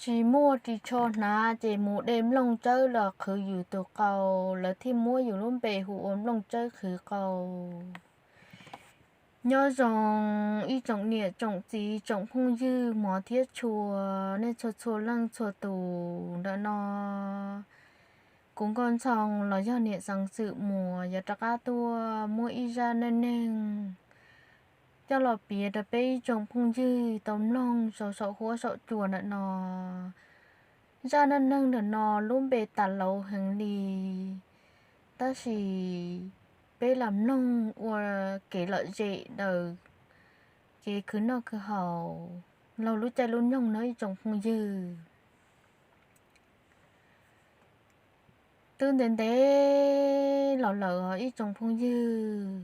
tsis muaj ris tsho hnav ces mus de nplooj tsawb los qhwv yus tus qau, lawv thiaj muab yus lub npe hu ua Nplooj Tsawb Qhwv Qau. Nyob zoo ib tsoom niam tsoom txiv tsoom phooj ywg hmov thiab tshua, nej txhua txhua leej txhua tus ntawm no. Kuv Nkauj Ntxhoo los yog niam Xeev Xwm Muas yuav rov qab tuaj muab ib zaj neej neeg coj los piav rau peb ib tsoom phooj ywg tau mloog saum saum huab saum cua ntawm no. Zaj neej neeg ntawm no lub npe tas lauv heev li, tab sis peb lam mloog ua kev lom zem daws kev khwv noj khwv haus laug lub caij lub nyoog no ib tsoom phooj ywg. Twb ntev ntev los lawm ib tsoom phooj ywg,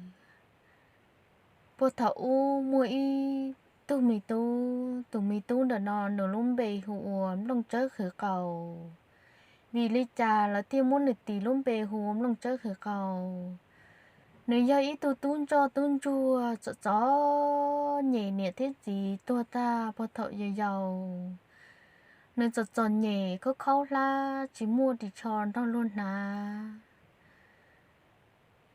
puag thaum ub muaj ib tug me tub, tus me tub ntawm no nws lub npe hu ua Nplooj Tsawb Qhwv Qau. Vim li cas lawv thiaj muab nws tis lub npe hu ua Nplooj Tsawb Qhwv Qau? Nws yog ib tug tub ntsoj tub ntsuag txom txom nyem, niam thiab txiv tuag tag puag thaum yau yau. Nws txom txom nyem khaub khaub hlab tsis muaj ris tsho nrog luag hnav.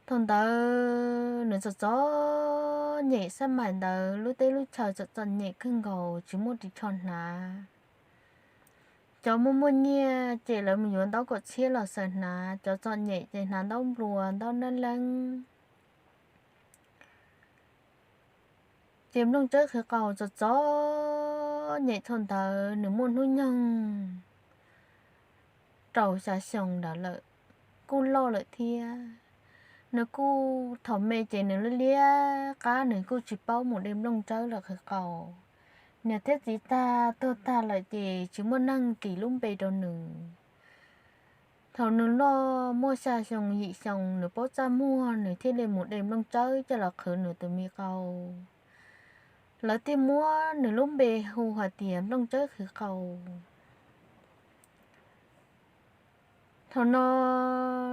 Thaum ntawd nws txom txom nyem, xab maim ntawd lub teb lub chaw txom txom nyem kawg nkaus tsis muaj ris tsho hnav. Cov muaj muaj nyiaj ces lawv mus yuav ntaub kaum txhiab los xaws hnav, cov txom nyem ces hnav ntaub nplua ntaub nab leeb. Ces Nplooj Tsawb Qhwv Qau txom txom nyem thaum ntawd nws muaj hnub nyoog rau xya xyoo ntawd lawm, kuj loj lawm thiab. Nws kuj thaum me ces nws liab liab qab, nws kuj tsis paub mus de nplooj tsawb los qhwv qau. Niam thiab txiv tag tuag tag lawm ces tsis muaj neeg tis lub npe rau nws. Thaum nws loj muaj xya xyoo yim xyoo nws paub txaj muag, nws thiaj li mus de nplooj tsawb coj los qhwv nws tus me qau. Lawv thiaj muab nws lub npe hu hais tias Nplooj Tsawb Qhwv Qau. Thaum no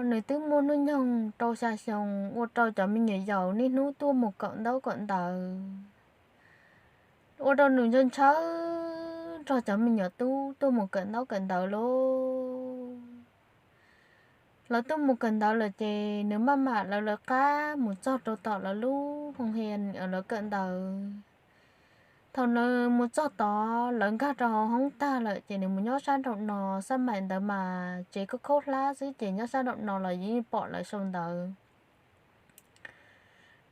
nws twb muaj hnub nyoog rau xya xyoo, ua rau cov me nyuam yaus niaj hnub tuaj mus kawm ntaub kawm ntawv, ua rau nws ntshaw ntshaw nrog cov me nyuam tub tuaj mus kawm ntaub kawm ntawv lauj. Lawv tuaj mus kawm ntawv lawm ces nws maj mam lawv lawv qab mus txog rau tom lawv lub hoo hia lawv kawm ntawv. Thaum nws mus txog tod lawv nkag rau hauv hoob tag lawm ces nws mus nyob sab nraum no, xab maim ntawd mas tsev khaub khaub hlab xwb ces nyob sab nraum no los yeej pom lawv sau ntawv.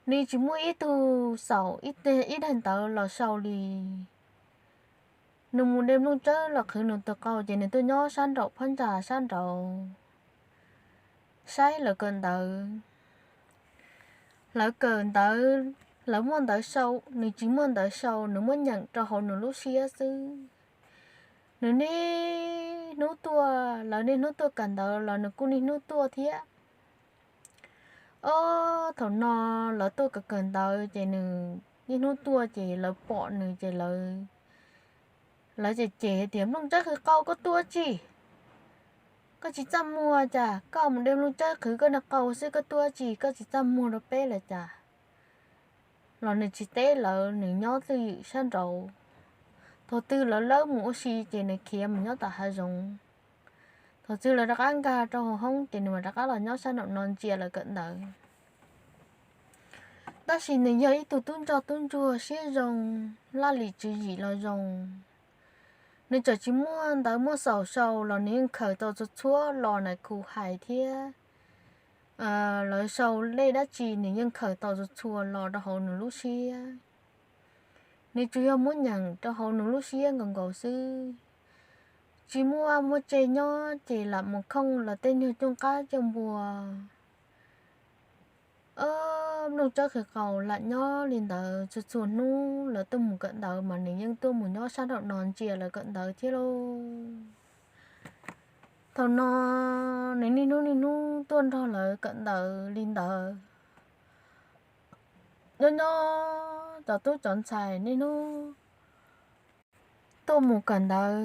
Nws tsis muaj ib tug xaum ib daim ntawv los sau li. Nws mus de nplooj tsawb los qhwv nws tus qau ces nws tuaj nyob sab nraum phab ntsa sab nraud saib lawv kawm ntawv. Lawv kawm ntawv, lawv muaj ntawv sau, nws tsis muaj ntawv sau, nws muab nyeem rau hauv nws lub siab xwb. Nws niaj hnub tuaj, lawv niaj hnub tuaj kawm ntawv los nws kuj niaj hnub tuaj thiab. Ob, thaum no lawv tuaj kawm kawm ntawv ces nws niaj hnub tuaj ces lawv pom nws ces lawv, lawv cem cem tias, Nplooj Tsawb Qhwv Qau, koj tuaj tsi? Koj tsis txaj muag cas? Koj mus de nplooj tsawb qhwv koj niag qau xwb, koj tuaj tsi? Koj tsis txaj muag rau peb lawm cas? Los nws tsis teb lawv, nws nyob twj ywm sab nraud. Thaum twg lawv lawb mus ua si ces nws khiav mus nyob tom hav zoov. Thaum twg lawv rov qab nkag rau hauv hoob ces nws mam rov qab los nyob sab nraum no ntsia lawv kawm ntawv. Tab sis nws yog ib tug tub ntsoj tub ntsuag siab zoo, laj lim tswv yim los zoo. Nws txawm tsis muaj ntawv muaj xaum sau los nws yeej khaws tau txhua txhua lo nais khu hais thiab lawv sau lej dab tsi nws yeej khaws tau txhua txhua lo rau hauv nws lub siab. Nws tsuas yog muab nyeem rau hauv nws lub siab nkaus nkaus xwb. Tsis muaj muaj tse nyob ces lam mus khooj lawv tej nyuag cooj qab cooj npua. Ob, Nplooj Tsawb Qhwv Qau lam nyob li ntawd txhua txhua hnub, lawv tuaj mus kawm ntawv mas nws yeej tuaj mus nyob sab nraum no ntsia lawv kawm ntawv thiab lauj. Thaum no nws niaj hnub niaj hnub tuaj nrog lawv kawm ntawv li ntawd. Nyob nyob cov tub cov ntxhais niaj hnub tuaj mus kawm ntawv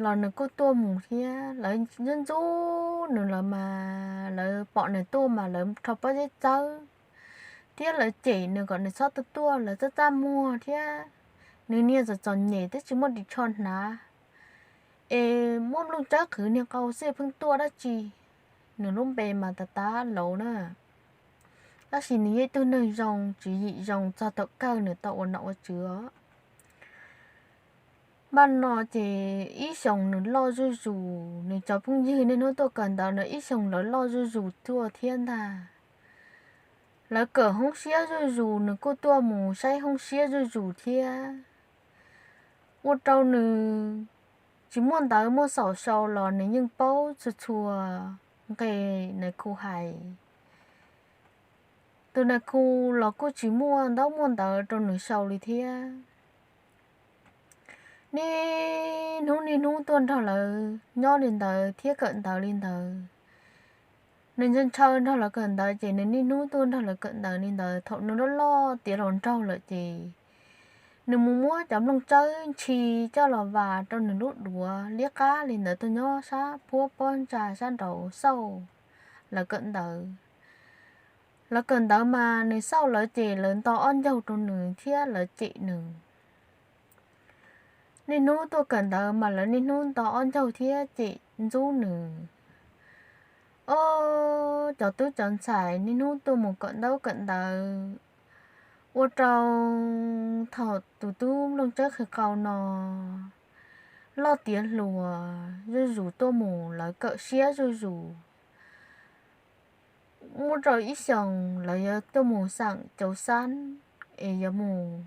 los nws kuj tuaj mus thiab. Lawv ntxub ntxub nws lawm mas lawv pom nws tuaj mas lawv rho pob zeb txawb thiab lawv cem nws kom nws txhob tuaj tuaj, lawv txaj txaj muag thiab. Nws niag txom txom nyem twb tsis muaj ris tsho hnav. Es muab Nplooj Tsawb qhwv niag qau xwb pheej tuaj dab tsi? Nws lub npe mas tas tas laus na, tab sis nws yog ib tug neeg zoo, tswv yim zoo, txog thaum kawg nws tau ua nom ua tswv os. Npaj no ces ib xyoos nws loj zuj zus, nws cov phooj ywg niaj hnub tuaj kawm ntawv no ib xyoos lawv loj zuj zus tuaj thiab ntag. Lawv kawm hoob siab zuj zus, nws kuj tuaj mus saib hoob siab zuj zus thiab. Ua rau nws tsis muaj ntawv muaj xaum sau los nws yeej paub txhua txhua nqe nais khu hais. Tus nais khu los kuj tsis muaj ntaub muaj ntawv rau nws sau li thiab. Niaj hnub niaj hnub tuaj nrog lawv nyob li ntawd thiab kawm ntawv li ntawd. Nws ntshaw ntshaw nrog lawv kawm ntawv ces nws niaj hnub tuaj nrog lawv kawm ntawv li ntawd. Thaum nws loj loj tiav hluas nraug lawm ces nws mus muab cov nplooj tsawb ntshis coj los vas rau nws lub duav liab qab li ntawd tuaj nyob sab puab pob ntsa sab nraud xauj lawv kawm ntawv. Lawv kawm ntawv mas nws xauj lawv ces lawv nto ob ncaug rau nws thiab lawv cem nws. Niaj hnub tuaj kawm ntawv mas lawv niaj hnub nto ob ncaug thiab cem ntxub nws. Os, cov tub cov ntxhais niaj hnub tuaj mus kawm ntaub kawm ntawv, ua rau thaum tus tub Nplooj Tsawb Qhwv Qau no loj tiav hluas zuj zus tuaj mus lawv kawm siab zuj zus. Muaj rau ib xyoos lawv yuav tuaj mus xeem cauv xab es yuav mus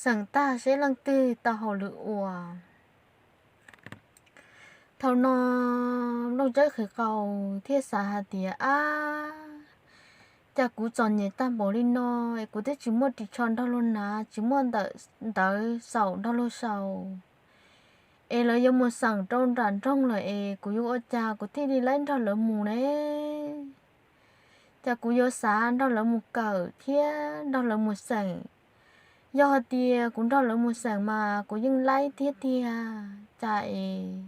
xeem tag seb leej twg tau hauj lwm ua. Thaum no Nplooj Tsawb Qhwv Qau thiaj xav hais tias, ab, cas kuv txom nyem tag npaum li no es kuv twb tsis muaj ris tsho nrog luag hnav, tsis muaj ntawv xaum nrog luag sau, es lawv yuav mus xeem rau nram nroog lawm es kuv yuav ua cas kuv thiaj li laib nrog lawv mus ne? Cas kuv yuav xav nrog lawv mus kawm thiab nrog lawv mus xeem? Yog hais tias kuv nrog lawv mus xeem mas kuv yeej laib thiab tiag. Cas es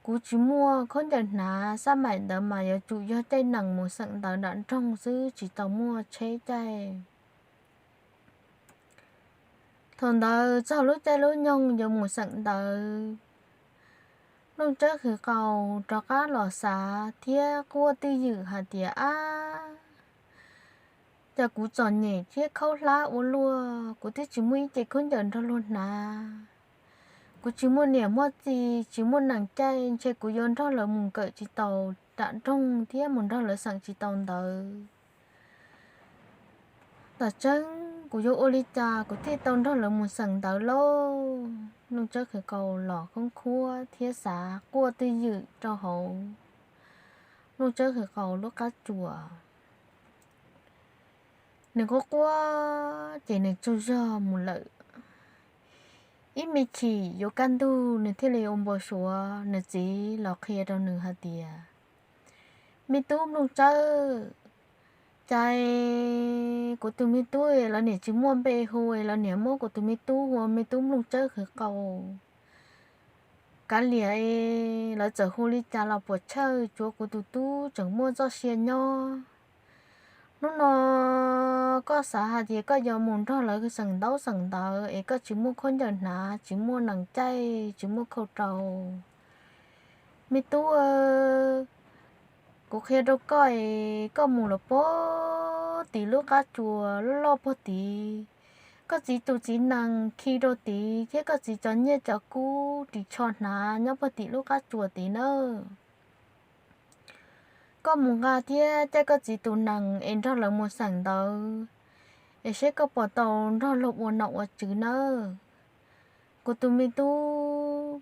kuv tsis muaj khaub ncaws hnav, xab maim ntawd mas yuav tsum yog caij nees mus xeem ntawv nram nroog xwb, tsis tau muaj tsheb caij. Thaum ntawd txog lub caij lub nyoog yuav mus xeem ntawv, Nplooj Tsawb Qhwv Qau rov qab los xav thiab quaj twj ywm hais tias, ab, cas kuv txom nyem thiab khaub hlab ua luaj, kuv twb tsis muaj ib ce khaub ncaws nrog luag hnav, kuv tsis muaj niam muaj txiv, tsis muaj nees caij, ntshe kuv yuav nrog lawv mus kawm tsis tau nram nroog thiab mus nrog lawv xeem tsis tau ntawv. Tam tseeb kuv yuav ua li cas kuv thiaj tau nrog lawv mus xeem ntawv lauj? Nplooj Tsawb Qhwv Qau los khoob khuab thiab xav quaj twj ywm rau hauv Nplooj Tsawb Qhwv Qau lub qab tsuas. Nws quaj quaj ces nws tsaug zog mus lawm. Ib me chim yuav kaj ntug nws thiaj li ua npau suav nws txiv los qhia rau nws hais tias, me tub Nplooj Tsawb, cas kuv tus me tub lawv niam tsis muaj npe hu, lawv niam muab kuv tus me tub hu ua me tub Nplooj Tsawb Qhwv Qau. Kav liam, lawv txawm hu li cas los puas chawj, tsuav kuv tus tub tseem muaj txoj sia nyob. Hnub no koj xav hais tias koj yuav mus nrog lawv xeem ntaub xeem ntawv es koj tsis muaj khaub ncaws hnav, tsis muaj nees caij, tsis muaj khau rau. Me tub, kuv qhia rau koj es koj mus lawm puag tim lub qab tsuas loj loj puag tid, koj txiv tus txiv nees khi rau tid thiab koj txiv cov nyiaj cov kub ris tsho hnav nyob puag tim lub qab tsuas tid nawb. Koj mus nqa thiab caij koj txiv tus nees es nrog lawv mus xeem ntawv, es seb koj puas tau nrog luag ua nom ua tswv nawb. Kuv tus me tub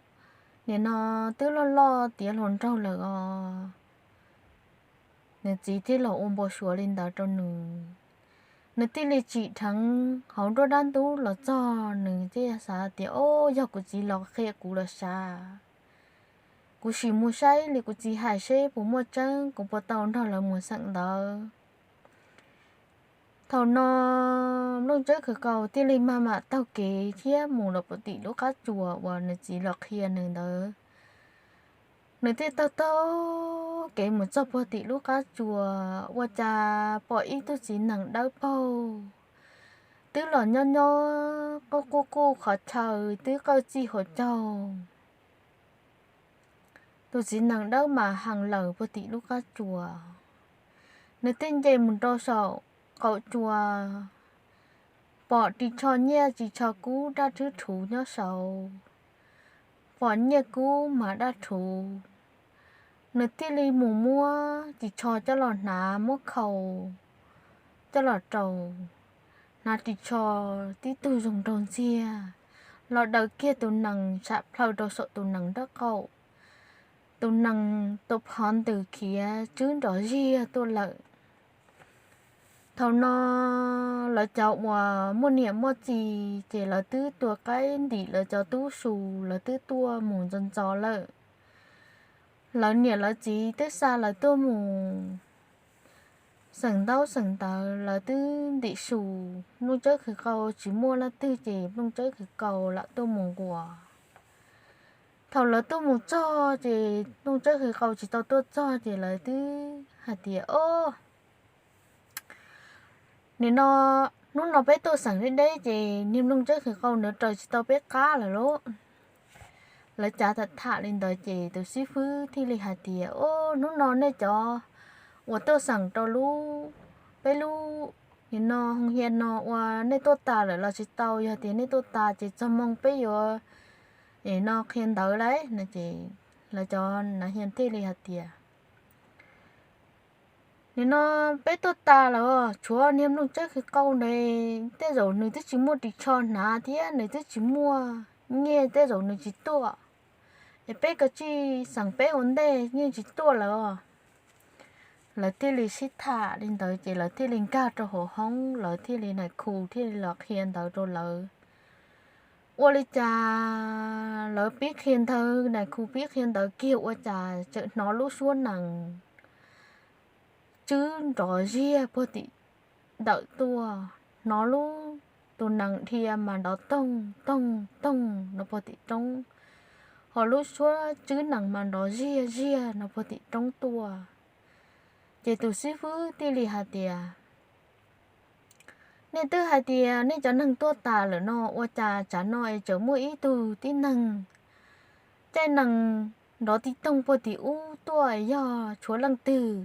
nim no twb loj loj tiav hluas nraug lawm os. Nws txiv thiaj los ua npau suav li ntawd rau nws. Nws thiaj li tsim dheev hauv nruab dab ntub los txog, nws thiaj xav tias, o, yog kuv txiv los qhia kuv los sav. Kuv sim mus saib li kuv txiv hais seb puas muaj tseeb, kuv puas tau nrog lawv mus xeem ntawv. Thaum no Nplooj Tsawb Khwv Qau thiaj li maj mam taug kev thiab mus los puag tim lub qab tsuas uas nws txiv los qhia nws ntawd. Nws thiaj taug taug kev mus txog puag tim lub qab tsuas, ua cas pom ib tug txiv nees dawb paug twb los nyob nyob quj quj quj qhov chaw twb qawj txij hauv caug. Tus txiv nees dawb mas heev lawm puag tim lub qab tsua. Nws thiaj nce mus rau saum qaum tsua, pom ris tsho nyiaj ris tsho kub daj rhwb rhuv nyob saud, pom nyiaj kub mas daj rhuv. Nws thiaj li mus muab ris tsho coj los hnav, muab khau coj los rau, hnav ris tsho tib tug zoo nraug ntxiag, los daws kiag tus nees sam plhaw rau saum tus nees nraub qaum. Tus nees tua phov ntws khiav tswb nrov ziag tuaj lawm. Thaum no lawv cov uas muaj niam muaj txiv ces lawv twb tua qaib ntim lawv cov tub su, lawv twb tuaj mus ntxov ntxov lawm. Lawv niam lawv txiv twb xa lawv tuaj mus xeem ntaub xeem ntawv, lawv twb ntim su. Nplooj Tsawb Khwv Qau tsis muaj leej twg ces Nplooj Tsawb Khwv Qau lam tuaj mus nquas. Thaum lawv tuaj mus txog ces Nplooj Tsawb Khwv Qau tsis tau tuaj txog ces lawv twb hais tias, Ob, nim no, hnub no peb tuaj xeem deb deb ces niag Nplooj Tsawb Khwv Qau nws raws tsis tau peb qab lawm lauj. Lawv cav tham tham li ntawd ces tus xib fwb thiaj li hais tias, Ob, hnub no nej cov uas tuaj xeem rau lub, peb lub, nim no hoo hia no ua nej tuaj tas lawm los tsis tau, yog tias nej tuaj tas ces txog moo peb yuav, nim no qhia ntawv lauj no ces lawv cov nav hia thiaj li hais tias, Nim no peb tuaj tas lawm, tshuav niag Nplooj Tsawb Khwv Qau ntawd, tej zaum nws twb tsis muaj ris tsho hnav thiab nws twb tsis muaj nyiaj, tej zaum nws tsis tuaj. Es peb kav tsij xeem peb ua ntej, yeej tsis tuaj lawm. Lawv thiaj li sib tham li ntawd ces lawv thiaj li nkag rau hauv hoob, lawv thiaj li, nais khu thiaj li los qhia ntawv rau lawv. Ua li cas lawv pib qhia ntawv, nais khu pib qhia ntawv kiag ua cas tseem hnov lub suab nees tswb nrov ziag puag tim ntawm tuaj, hnov lub, tus nees dhia mas nrov toog toog toog no puag tim roob, ho lub suab tswb nees mas nrov ziag ziag no puag tim roob tuaj. Ces tus xib fwb thiaj li hais tias, Nej twb hais tias nej cov neeg tuaj tas lawm no, ua cas tsam no es tseem muaj ib tug tib neeg caij nees nrov tib toog puag tim ub tuaj, yog tshuav leej twg?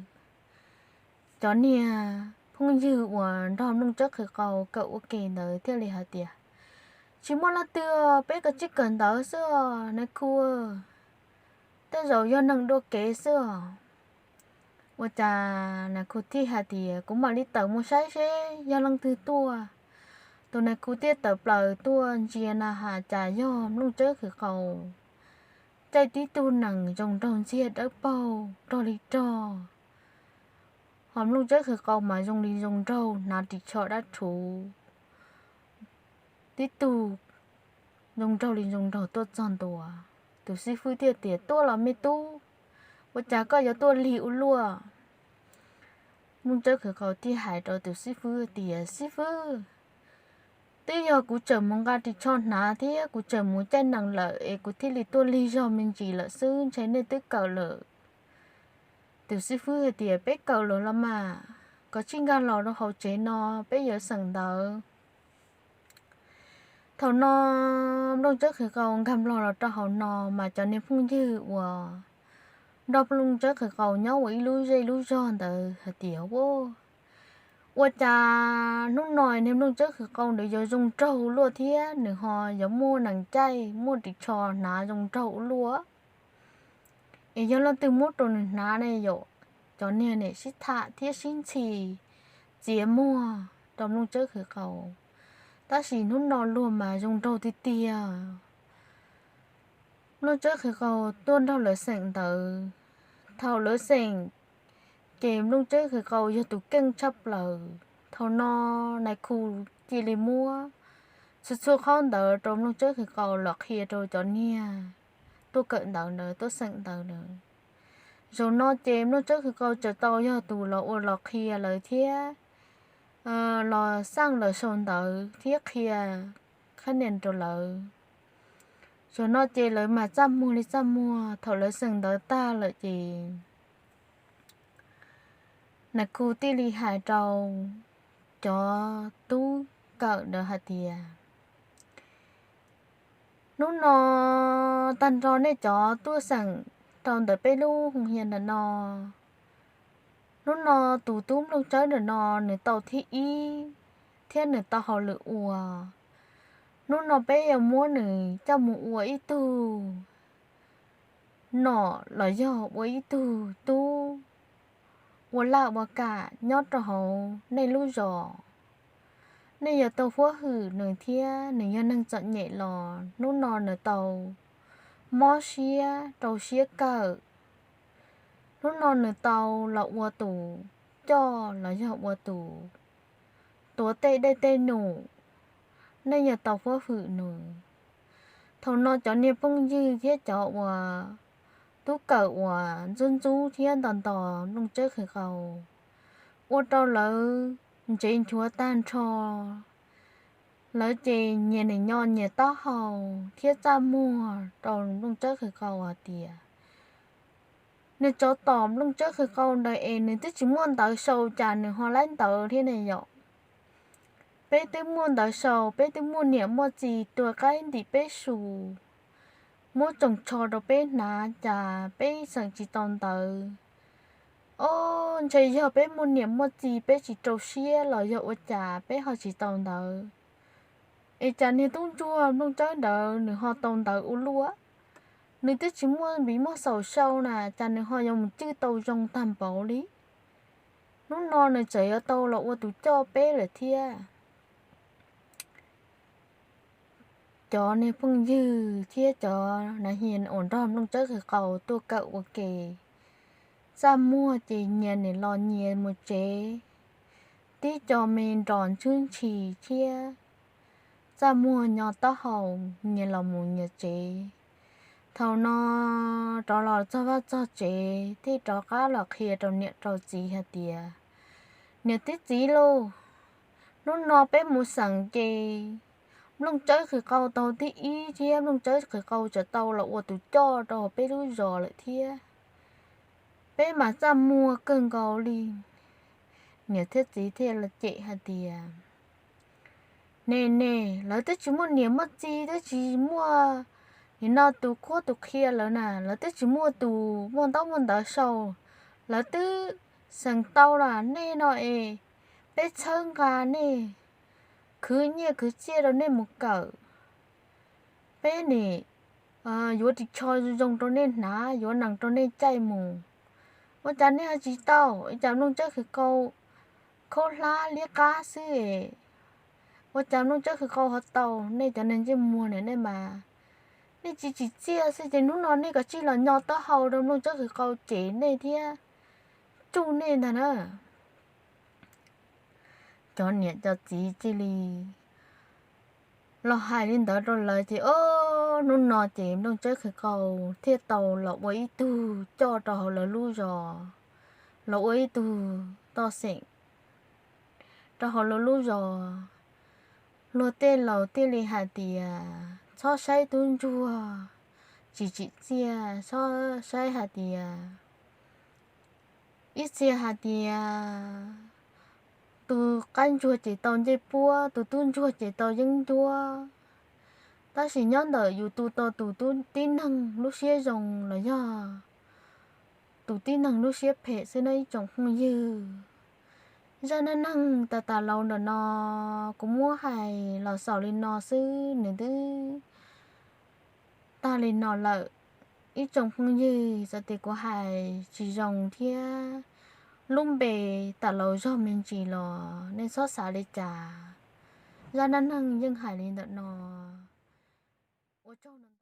Cov niag phooj ywg uas nrog Nplooj Tsawb Qhwv Qau kawm ua ke ntawd thiaj li hais tias, Tsis muaj leej twg, peb kawm tsib kawm ntawv xwb os nais khu, tej zaum yog neeg dua kev xwb os. Ua cas nais khu thiaj hais tias, Kuv mam li tawm mus saib seb yog leej twg tuaj. Tus nais khu thiaj tawm plaws tuaj ntsia na has cas yog Nplooj Tsawb Qhwv Qau caij tib tug nees zoo nraug ntxiag dawb paug rog li rog, ho Nplooj Tsawb Qhwv Qau mas zoo li zoo nraug hnav ris tsho dab rhuv, tib tug zoo nraug li zoo nraug tuaj txog ntua. Tus xib fwb thiaj tias, Tuaj los me tub, ua cas koj yuav tuaj lig ua luaj? Nplooj Tsawb Qhwv Qau thiaj hais rau tus xib fwb tias, Xib fwb, twb yog kuv tseem mus nqa ris tsho hnav thiab kuv tseem mus caij nees lawm es kuv thiaj li tuaj lig zog me ntsis lawm xwb, ntshe nej twb kawm lawm. Tus xib fwb hais tias, Peb kawm lawm los mas, koj tsij nkag los rau hauv tsev no, peb yuav xeem ntawv. Thaum no Nplooj Tsawb Qhwv Qau nkag nplog los rau hauv no mas cov niag phooj ywg uas nrog Nplooj Tsawb Qhwv Qau nyob ua ib lub zej lub zog ntawd hais tias, Ua, ua cas hnub no niag Nplooj Tsawb Qhwv Qau ntawd yuav zoo nraug luaj thiab nws ho yuav muaj nees caij muaj ris tsho hnav zoo nraug ua luaj? Es yog leej twg muab rau nws hnav ne yom? Cov niag nim sib tham thiab sib ntxhi txiav muag rau Nplooj Tsawb Qhwv Qau. Tab sis hnub no luag mas zoo nraug tiag tiag. Nplooj Tsawb Qhwv Qau tuaj nrog lawv xeem ntawv. Thaum lawv xeem, ces Nplooj Tsawb Qhwv Qau yog tus keej tshaj plaws. Thaum no nais khu cia li muab txhua txhua qhov ntawd rau Nplooj Tsawb Qhwv Qau los qhia rau cov niag tuaj kawm ntawv ntawd, tuaj xeem ntawv ntawd. Zaum no ces Nplooj Tsawb Qhwv Qau txawm tau yog tus los ua los qhia lawv thiab los xaj lawv sau ntawv thiab qhia khab nias rau lawv. Zaum no ces lawv mas txaj muag li txaj muag. Thaum lawv xeem ntawv tag lawm ces nais khu thiaj li hais rau cov tub kawm ntawd hais tias, Hnub no tag nrho nej cov tuaj xeem rau ntawm peb lub hoo hias ntawm no. Hnub no tus tub Nplooj Tsawb ntawm no nws tau thib ib thiab nws tau hauj lwm ua. Hnub no peb yuav muab nws coj mus ua ib tug nom los yog ua ib tug tub ua laj ua kam nyob rau hauv nej lub zos. Nej yuav tau huab hwm nws thiab nws yog neeg txom nyem los hnub no nws tau mob siab rau siab kawm. Hnub no nws tau los ua tus coj los yog ua tus tuav tej dej tej num, nej yuav tau huab hwm nws. Thaum no cov niag phooj ywg thiab cov uas tub kawm uas ntxub ntxub thiab ntos ntos Nplooj Tsawb Qhwv Qau ua rau lawv ntsev nchuav tag nrho. Lawv ces nyias nim nyo nyias taub hau thiab txaj muag rau Nplooj Tsawb Qhwv Qau hais tias, nws tsov tom Nplooj Tsawb Qhwv Qau ntawd es nws twb tsis muaj ntawv sau cas nws ho laib ntawv thiab ne yom? Peb twb muaj ntawv sau, peb twb muaj niam muaj txiv tuav qaib ntim peb su, muab tsoos tsho rau peb hnav cas peb xeem tsis tau ntawv. Ob, ntshe yog peb muaj niam muaj txiv peb tsis rau siab los yog ua cas peb ho tsis tau ntawv. Es cas niag tub ntsuag Nplooj Tsawb ntawd nws ho tau ntawv ua luaj? Nws twb tsis muaj npiv muaj xaus sau na, cas nws ho yuav mus cwj tau zoo tag npaum li? Hnub no nws txawm yuav tau los ua tus coj peb lawm thiab. Cov niag phooj ywg thiab cov nav hias uas nrog Nplooj Tsawb Qhwv Qau tuaj kawm ua ke, txaj muag ces nyias nim los nyias mus tsev, tib co me nrov ntshwb ntshis thiab txaj muag nyo taub hau nyias los mus nyias tsev. Thaum no rov los txog vaj txog tsev thiaj rov qab los qhia rau niam rau txiv hais tias, niam thiab txiv lauj, hnub no peb mus xeem ces Nplooj Tsawb Qhwv Qau tau thib ib thiab Nplooj Tsawb Qhwv Qau txawm tau los ua tus coj rau peb lub zos lawm thiab. Peb mas txaj muag kawg nkaus li. Niam thiab txiv thiaj cem hais tias, ne ne, lawv twb tsis muaj niam muaj txiv, twb tsis muaj nim no tus qhuab tus qhia lawv na, lawv twb tsis muaj tus muaj ntaub muaj ntawv sau, lawv twb xeem tau los nej no es peb txhawb nqa nej, khwv nyiaj khwv txiaj rau nej mus kawm. Peb nim yuav ris tsho zoo rau nej hnav, yuav nees rau nej caij mus. Ua cas nej ho tsis tau? Ua cas Nplooj Tsawb Qhwv Qau khaub hlab liab qab xwb es ua cas Nplooj Tsawb Qhwv Qau ho tau? Nej cov neeg ntsej muag ne, nej mas nej tsis tsim txiaj xwb ces hnub no nej kav tsij los nyo taub hau rau Nplooj Tsawb Qhwv Qau ces nej thiab tsuj nej ntag na. Cov niam cov txiv cia li los hais li ntawd rau lawv ces, o, hnub no ces Nplooj Tsawb Qhwv Qau thiaj tau los ua ib tug coj rau hauv lawv lub zos, los ua ib tug toj xeem rau hauv lawv lub zos. Luag tej laus thiaj li hais tias txhob saib tub ntsuag tsis tsim txiaj, txhob saib hais tias, ib txhia hais tias tus qaib ntsuag ces tau ncej puab, tus tub ntsuag ces tau yeeb ncuab. Tab sis nyob ntawm yus tu tau tus tib neeg lub siab zoo los yog tus tib neeg lub siab phem xwb na ib tsoom phooj ywg. Zaj neej neeg tas tas laus ntawm no kuv muab hais los xaus li no xwb, nws twb tag li no lawm. Ib tsoom phooj ywg, txawm tias kuv hais tsis zoo thiab lub npe tas laus zog me ntsis los nej txhob xav li cas. Zaj neej neeg yeej hais li ntawm no. Ua tsaug